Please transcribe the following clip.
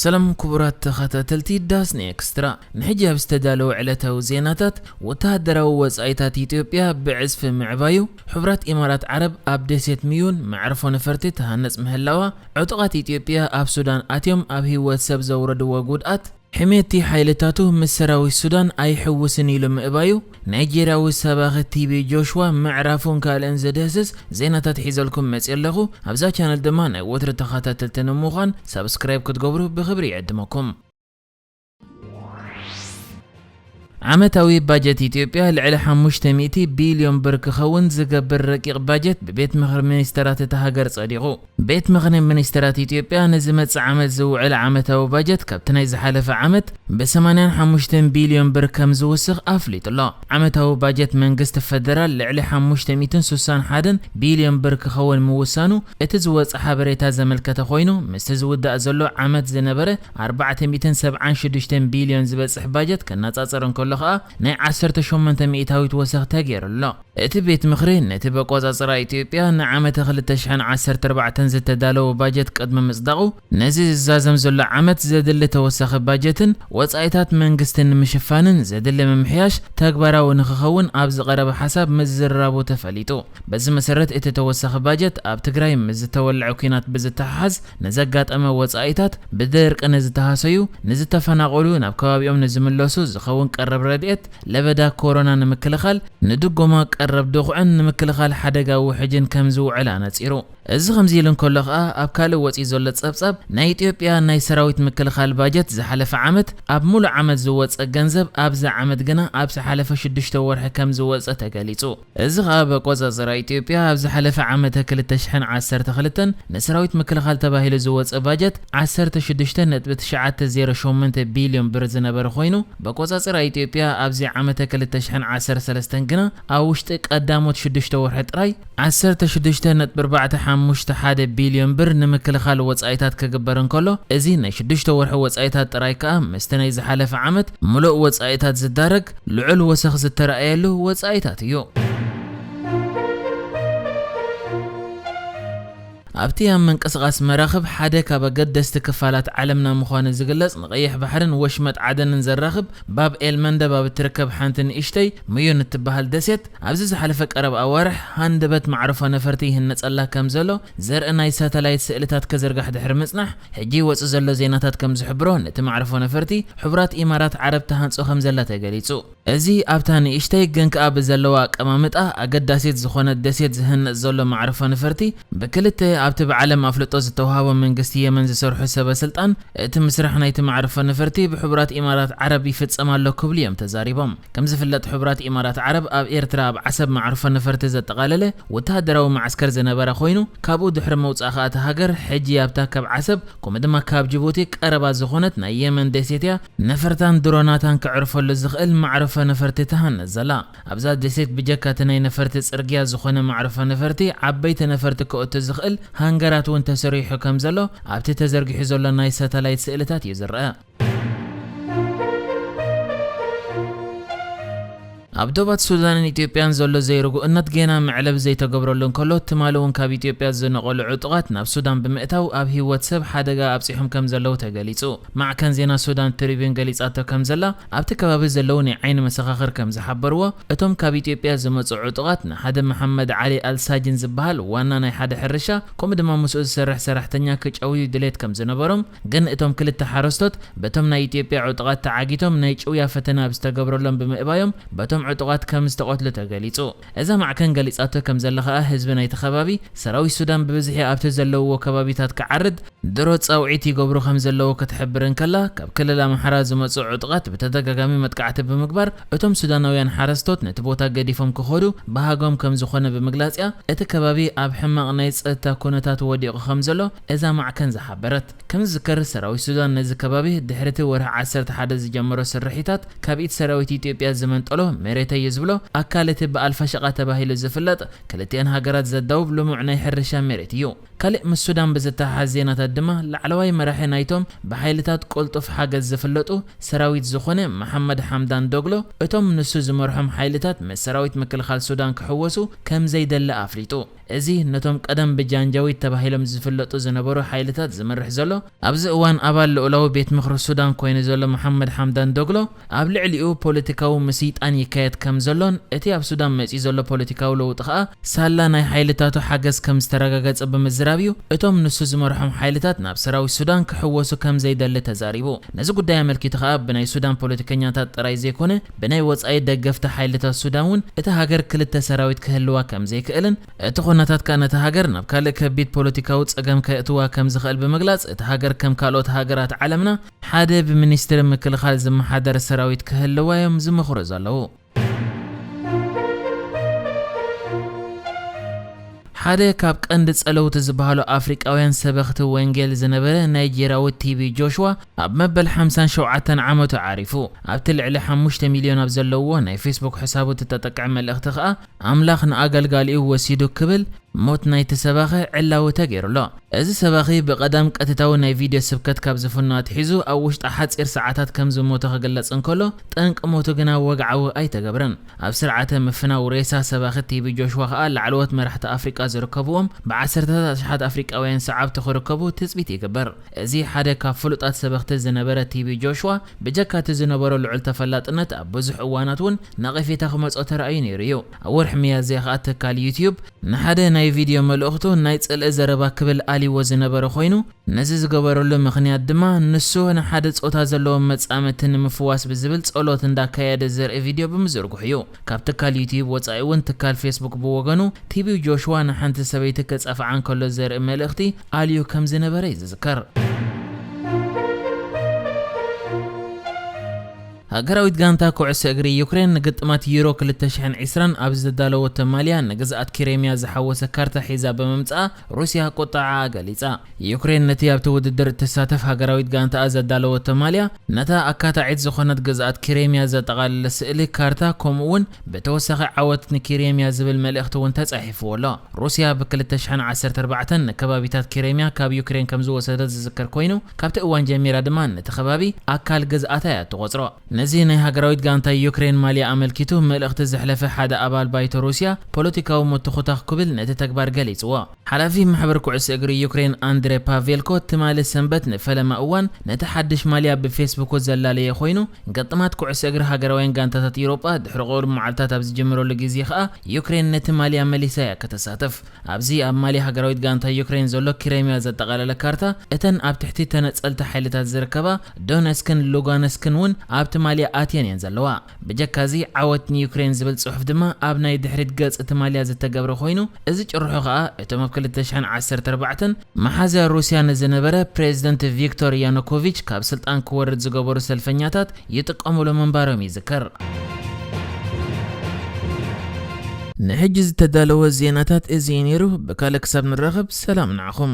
ሰላም ክቡራት ተኸታተልቲ ዳስኒ ኤክስትራ፣ ንሕጂ ኣብ ዝተዳለወ ዕለታዊ ዜናታት፣ ወተሃደራዊ ወጻኢታት ኢትዮጵያ ብዕጽፊ ምዕባዩ፣ ሕቡራት ኢማራት ዓረብ ኣብ ደሴት ምዩን መዕርፎ ነፈርቲ ትሃንጽ ምህላዋ፣ ዕጡቓት ኢትዮጵያ ኣብ ሱዳን ኣትዮም ኣብ ህይወት ሰብ ዘውረድዎ ጉድኣት፣ ሕሜቲ ሓይልታቱ ምስ ሰራዊት ሱዳን ኣይሕውስን ኢሉ ምእባዩ፣ ናይጄርያዊ ሰባኺ ቲቢ ጆሽዋ ምዕራፉን ካልእን ዝድህስስ ዜናታት ሒዘልኩም መጽየ ኣለኹ። ኣብዛ ቻነል ድማ ናይ ወትሪ ተኸታተልቲ ንምዃን ሳብስክራይብ ክትገብሩ ብኽብሪ ይዕድመኩም። ዓመታዊ ባጀት ኢትዮጵያ ልዕሊ ሓሙሽተ ሚእቲ ቢልዮን ብር ክኸውን ዝገብር ረቂቕ ባጀት ብቤት ምኽሪ ሚኒስተራት እታ ሃገር ጸዲቑ። ቤት ምኽሪ ሚኒስተራት ኢትዮጵያ ንዝመጽእ ዓመት ዝውዕል ዓመታዊ ባጀት ካብቲ ናይ ዝሓለፈ ዓመት ብ ሰማንያን ሓሙሽተን ቢልዮን ብር ከም ዝውስኽ ኣፍሊጡ ኣሎ። ዓመታዊ ባጀት መንግስቲ ፈደራል ልዕሊ ሓሙሽተ ሚእትን ስሳን ሓደን ቢልዮን ብር ክኸውን ምውሳኑ እቲ ዝወጸ ሓበሬታ ዘመልከተ ኮይኑ፣ ምስቲ ዝውዳእ ዘሎ ዓመት ዝነበረ ኣርባዕተ ሚእትን ሰብዓን ሽዱሽተን ቢልዮን ዝበጽሕ ባጀት ከነጻጽር እንከሎ ከኣ ናይ ዓሰርተ ሸሞንተ ሚእታዊት ወሰኽ ተገይሩ ኣሎ። እቲ ቤት ምኽሪ ነቲ በቆጻጽራ ኢትዮጵያ ንዓመተ ክልተ ሽሕን ዓሰርተ ኣርባዕተን ዝተዳለወ ባጀት ቅድሚ ምጽዳቑ፣ ነዚ ዝዛዘም ዘሎ ዓመት ዘድሊ ተወሳኺ ባጀትን ወጻኢታት መንግስትን ንምሽፋንን ዘድሊ ምምሕያሽ ተግባራዊ ንኽኸውን ኣብ ዝቐረበ ሓሳብ ምዝርራቡ ተፈሊጡ። በዚ መሰረት እቲ ተወሳኺ ባጀት ኣብ ትግራይ ምስ ዝተወልዐ ኲናት ብዝተሓሓዝ ንዘጋጠመ ወጻኢታት፣ ብድርቂ ንዝተሃሰዩ፣ ንዝተፈናቐሉ ናብ ከባቢኦም ንዝምለሱ ዝኸውን ቀረብ ረድኤት፣ ለበዳ ኮሮና ንምክልኻል፣ ንድጎማ ቀረብ ድኹዕን ንምክልኻል ሓደጋ ውሕጅን ከም ዝውዕል ኣነጺሩ። እዚ ከምዚ ኢሉ እንከሎ ከኣ፣ ኣብ ካልእ ወጺኡ ዘሎ ጸብጻብ፣ ናይ ኢትዮጵያ ናይ ሰራዊት ምክልኻል ባጀት ዝሓለፈ ዓመት ኣብ ሙሉእ ዓመት ዝወጸ ገንዘብ፣ ኣብዚ ዓመት ግና ኣብ ዝሓለፈ ሽዱሽተ ወርሒ ከም ዝወጸ ተገሊጹ። እዚ ከኣ፣ በቆጻጽራ ኢትዮጵያ ኣብ ዝሓለፈ ዓመተ ክልተ ሽሕን ዓሰርተ ክልተን ንሰራዊት ምክልኻል ተባሂሉ ዝወጸ ባጀት ዓሰርተ ሽዱሽተ ነጥቢ ትሽዓተ ዜሮ ሸሞንተ ቢልዮን ብር ዝነበረ ኮይኑ፣ በቆጻጽራ ኢትዮጵያ ኣብዚ ዓመተ ክልተ ሽሕን ዓሰርተ ሰለስተን ግና ኣብ ውሽጢ ቀዳሞት ሽዱሽተ ወርሒ ጥራይ ዓሰርተ ሽዱሽተ ነጥቢ ኣርባዕተ ሓሙሽተ ሓደ ቢልዮን ብር ንምክልኻል ወጻኢታት ክግበር እንከሎ፣ እዚ ናይ ሽዱሽተ ወርሒ ወጻኢታት ጥራይ ከኣ ምስቲ ናይ ዝሓለፈ ዓመት ምሉእ ወጻኢታት ዝዳረግ ልዑል ወሰኽ ዝተረኣየሉ ወጻኢታት እዩ። ኣብቲ ኣብ ምንቅስቓስ መራኽብ ሓደ ካብ ኣገደስቲ ክፋላት ዓለምና ምዃኑ ዝግለጽ፣ ንቀይሕ ባሕርን ወሽመጥ ዓደንን ዘራኽብ ባብ ኤል መንደብ ኣብ እትርከብ ሓንቲ ንእሽተይ ምዩን እትበሃል ደሴት፣ ኣብዚ ዝሓለፈ ቀረብ ኣዋርሕ ሃንደበት መዕረፎ ነፈርቲ ይህነጸላ ከም ዘሎ ዘርኢ ናይ ሳተላይት ስእልታት ክዝርጋሕ ድሕሪ ምጽናሕ፣ ሕጂ ይወጽእ ዘሎ ዜናታት ከም ዝሕብሮ፣ ነቲ መዕረፎ ነፈርቲ ሕቡራት ኢማራት ዓረብ ትሃንጾ ከም ዘላ ተገሊጹ። እዚ ኣብታ ንእሽተይ ግን ከኣ ብዘለዋ ኣቀማምጣ ኣገዳሲት ዝኾነት ደሴት ዝህነጽ ዘሎ መዕረፎ ነፈርቲ፣ ብክልተ ኣብቲ ብዓለም ኣፍልጦ ዝተዋህቦ መንግስቲ የመን ዝሰርሑ ሰበ ስልጣን፣ እቲ ምስራሕ ናይቲ መዕረፎ ነፈርቲ ብሕቡራት ኢማራት ዓረብ ይፍጸም ኣሎ ክብሉ እዮም ተዛሪቦም። ከም ዝፍለጥ፣ ሕቡራት ኢማራት ዓረብ ኣብ ኤርትራ ኣብ ዓሰብ መዕረፎ ነፈርቲ ዘጠቓለለ ወተሃደራዊ መዓስከር ዝነበራ ኮይኑ፣ ካብኡ ድሕሪ ምውጻእ ከኣ እታ ሃገር ሕጂ ኣብታ ካብ ዓሰብ ከምኡ ድማ ካብ ጅቡቲ ቀረባ ዝኾነት ናይ የመን ደሴት እያ ነፈርታን ድሮናታን ከዕርፈሉ ዝኽእል መዕረፎ ነፈርቲ ትሃንጽ ዘላ። ኣብዛ ደሴት ብጀካ እቲ ናይ ነፈርቲ ጽርግያ ዝኾነ መዕረፎ ነፈርቲ፣ ዓበይቲ ነፈርቲ ከእቱ ዝኽእል ሃንገራት እውን ተሰሪሑ ከም ዘሎ ኣብቲ ተዘርጊሑ ዘሎ ናይ ሳተላይት ስእልታት እዩ ዝረኣ። ኣብ ዶባት ሱዳንን ኢትዮጵያን ዘሎ ዘይርጉእነት ገና መዕለቢ ዘይተገብረሉ እንከሎ፣ ትማሊ እውን ካብ ኢትዮጵያ ዝነቐሉ ዕጡቓት ናብ ሱዳን ብምእታው ኣብ ህይወት ሰብ ሓደጋ ኣብጺሖም ከም ዘለዉ ተገሊጹ። ማዕከን ዜና ሱዳን ትሪቢዩን ገሊጻቶ ከም ዘላ፣ ኣብቲ ከባቢ ዘለዉ ናይ ዓይኒ መሰኻኽር ከም ዝሓበርዎ፣ እቶም ካብ ኢትዮጵያ ዝመጹ ዕጡቓት ንሓደ መሓመድ ዓሊ ኣልሳጅን ዝበሃል ዋና ናይ ሓደ ሕርሻ፣ ከምኡ ድማ ምስኡ ዝሰርሕ ሰራሕተኛ ክጨውዩ ድሌት ከም ዝነበሮም፣ ግን እቶም ክልተ ሓረስቶት በቶም ናይ ኢትዮጵያ ዕጡቓት ተዓጊቶም ናይ ጭውያ ፈተነ ኣብ ዝተገብረሎም ብምእባዮም በቶም ዕጡቓት ከም ዝተቐትሉ ተገሊጹ። እዛ ማዕከን ገሊጻቶ ከም ዘላ ከኣ፣ ህዝቢ ናይቲ ከባቢ ሰራዊት ሱዳን ብብዝሒ ኣብቲ ዘለውዎ ከባቢታት ክዓርድ ድሮ ጻውዒት ይገብሩ ከም ዘለዉ ክትሕብር እንከላ፣ ካብ ክልል ኣምሓራ ዝመጹ ዕጡቓት ብተደጋጋሚ መጥቃዕቲ ብምግባር እቶም ሱዳናውያን ሓረስቶት ነቲ ቦታ ገዲፎም ክኸዱ ባህጎም ከም ዝኾነ ብምግላጽ እያ እቲ ከባቢ ኣብ ሕማቕ ናይ ጸጥታ ኩነታት ወዲቑ ከም ዘሎ እዛ ማዕከን ዝሓበረት። ከም ዝዝከር፣ ሰራዊት ሱዳን ነዚ ከባቢ ድሕሪ እቲ ወርሒ ዓሰርተ ሓደ ዝጀመሮ ስርሒታት ካብ ኢድ ሰራዊት ኢትዮጵያ ዝመንጠሎ መሬተይ እዩ ዝብሎ ኣካል እቲ ብኣልፋሸቃ ተባሂሉ ዝፍለጥ ክልቲኣን ሃገራት ዘዳውብ ልሙዕ ናይ ሕርሻ መሬት እዩ። ካልእ ምስ ሱዳን ብዝተሓሓዝ ዜናታት ድማ፣ ላዕለዋይ መራሒ ናይቶም ብሓይልታት ቅልጡፍ ሓገዝ ዝፍለጡ ሰራዊት ዝኾነ መሓመድ ሓምዳን ዶግሎ፣ እቶም ንሱ ዝመርሖም ሓይልታት ምስ ሰራዊት ምክልኻል ሱዳን ክሕወሱ ከም ዘይደሊ ኣፍሊጡ። እዚ ነቶም ቀደም ብጃንጃዊድ ተባሂሎም ዝፍለጡ ዝነበሩ ሓይልታት ዝመርሕ ዘሎ፣ ኣብዚ እዋን ኣባል ልኡላዊ ቤት ምኽሪ ሱዳን ኮይኑ ዘሎ መሓመድ ሓምዳን ዶግሎ፣ ኣብ ልዕሊኡ ፖለቲካዊ ምስይጣን ይካየድ ከም ዘሎን እቲ ኣብ ሱዳን መጺኡ ዘሎ ፖለቲካዊ ለውጢ ከኣ ሳላ ናይ ሓይልታቱ ሓገዝ ከም ዝተረጋገጸ ብምዝራብ እዩ፣ እቶም ንሱ ዝመርሖም ሓይልታት ናብ ሰራዊት ሱዳን ክሕወሱ ከም ዘይደሊ ተዛሪቡ። ነዚ ጉዳይ ኣመልኪቱ ከኣ ብናይ ሱዳን ፖለቲከኛታት ጥራይ ዘይኮነ፣ ብናይ ወጻኢ ደገፍቲ ሓይልታት ሱዳን እውን እቲ ሃገር ክልተ ሰራዊት ክህልዋ ከም ዘይክእልን፣ እቲ ኩነታት ከኣ ነቲ ሃገር ናብ ካልእ ከቢድ ፖለቲካዊ ጸገም ከእትዋ ከም ዝኽእል ብምግላጽ፣ እቲ ሃገር ከም ካልኦት ሃገራት ዓለምና ሓደ ብሚኒስትሪ ምክልኻል ዝመሓደር ሰራዊት ክህልዋ እዮም ዝመኽሩ ዘለዉ። ሓደ ካብ ቀንዲ ጸለውቲ ዝበሃሉ ኣፍሪቃውያን ሰበኽቲ ወንጌል ዝነበረ ናይጄርያዊ ቲቢ ጆሽዋ ኣብ መበል ሓምሳን ሸውዓተን ዓመቱ ዓሪፉ። ኣብቲ ልዕሊ ሓሙሽተ ሚልዮን ኣብ ዘለዎ ናይ ፌስቡክ ሕሳቡ እተጠቅዐ መልእኽቲ ከኣ፣ ኣምላኽ ንኣገልጋሊኡ ወሲዱ ክብል ሞት ናይቲ ሰባኺ ዕላዊ ተገይሩሎ። እዚ ሰባኺ ብቐዳም ቀጥታዊ ናይ ቪድዮ ስብከት ካብ ዝፍኖ ኣትሒዙ ኣብ ውሽጢ ሓጺር ሰዓታት ከም ዝሞተ ክግለጽ እንከሎ፣ ጠንቂ ሞቱ ግና ወግዓዊ ኣይተገብረን። ኣብ ስርዓተ ምፍናው ሬሳ ሰባኺ ቲቢ ጆሽዋ ከኣ ላዕለዎት መራሕቲ ኣፍሪቃ ዝርከብዎም ብዓሰርተታት ኣሽሓት ኣፍሪቃውያን ሰዓብቲ ክርከቡ ትጽቢት ይግበር። እዚ ሓደ ካብ ፍሉጣት ሰበኽቲ ዝነበረ ቲቢ ጆሽዋ ብጀካ እቲ ዝነበሮ ልዑል ተፈላጥነት ኣብ ብዙሕ እዋናት እውን ነቐፌታ ክመጾ ተራእዩ ነይሩ እዩ። ኣብ ወርሒ ሚያዝያ ከኣ ትካል ዩትዩብ ንሓደ ናይ ቪድዮ መልእኽቱ ናይ ጽልኢ ዘረባ ክብል ኣልይዎ ዝነበረ ኮይኑ፣ ነዚ ዝገበረሉ ምኽንያት ድማ ንሱ ንሓደ ጾታ ዘለዎም መጻምድቲ ንምፍዋስ ብዝብል ጸሎት እንዳካየደ ዘርኢ ቪድዮ ብምዝርግሑ እዩ። ካብ ትካል ዩትዩብ ወጻኢ እውን ትካል ፌስቡክ ብወገኑ ቲቢ ጆሽዋ ንሓንቲ ሰበይቲ ከጻፍዓ እንከሎ ዘርኢ መልእኽቲ ኣልዩ ከም ዝነበረ እዩ ዝዝከር። ሃገራዊት ጋንታ ኩዕሶ እግሪ ዩክሬን ንግጥማት ዩሮ ክልተ ሽሕን ዕስራን ኣብ ዘዳለወቶ ማልያ ንግዝኣት ክሬምያ ዝሓወሰ ካርታ ሒዛ ብምምጽኣ ሩስያ ቁጥዓኣ ገሊጻ። ዩክሬን ነቲ ኣብቲ ውድድር እትሳተፍ ሃገራዊት ጋንታኣ ዘዳለወቶ ማልያ ነታ ኣካታዒት ዝኾነት ግዝኣት ክሬምያ ዘጠቓለለ ስእሊ ካርታ ከምኡ እውን ብተወሳኺ ዓወት ንክሬምያ ዝብል መልእኽቲ እውን ተጻሒፍዎ ኣሎ። ሩስያ ብ ክልተ ሽሕን ዓሰርተ ኣርባዕተን ንከባቢታት ክሬምያ ካብ ዩክሬን ከም ዝወሰደት ዝዝከር ኮይኑ ካብቲ እዋን ጀሚራ ድማ ነቲ ከባቢ ኣካል ግዝኣታ እያ እትቖጽሮ። ነዚ ናይ ሃገራዊት ጋንታ ዩክሬን ማልያ ኣመልኪቱ መልእኽቲ ዘሕለፈ ሓደ ኣባል ባይቶ ሩስያ ፖለቲካዊ መትኹታኽ ክብል ነቲ ተግባር ገሊጽዎ። ሓላፊ ማሕበር ኩዕሶ እግሪ ዩክሬን ኣንድሬ ፓቬልኮ ትማሊ ሰንበት ንፈለማ እዋን ነቲ ሓድሽ ማልያ ብፌስቡኩ ዘላለየ ኮይኑ፣ ገጥማት ኩዕሶ እግሪ ሃገራውያን ጋንታታት ኢሮጳ ድሕሪ ቁሩብ መዓልታት ኣብ ዝጅምረሉ ግዜ ከኣ ዩክሬን ነቲ ማልያ መሊሳ እያ ከተሳትፍ። ኣብዚ ኣብ ማልያ ሃገራዊት ጋንታ ዩክሬን ዘሎ ክሬምያ ዘጠቓለለ ካርታ፣ እተን ኣብ ትሕቲ ተነጸልቲ ሓይልታት ዝርከባ ዶነስክን ሉጋነስክን እውን ኣብቲ ማልያ ኣትየን እየን ዘለዋ። ብጀካዚ ዓወት ንዩክሬን ዝብል ጽሑፍ ድማ ኣብ ናይ ድሕሪት ገጽ እቲ ማልያ ዝተገብረ ኮይኑ፣ እዚ ጭርሖ ከኣ እቶም ኣብ ክልተ ሽሕን ዓሰርተ ኣርባዕተን መሓዝያ ሩስያ ንዝነበረ ፕሬዝደንት ቪክቶር ያኑኮቪች ካብ ስልጣን ክወርድ ዝገበሩ ሰልፈኛታት ይጥቀሙሉ ምንባሮም ይዝከር። ንሕጂ ዝተዳለወ ዜናታት እዚ እዩ ነይሩ። ብካልእ ክሳብ ንራኸብ ሰላም ንዓኹም።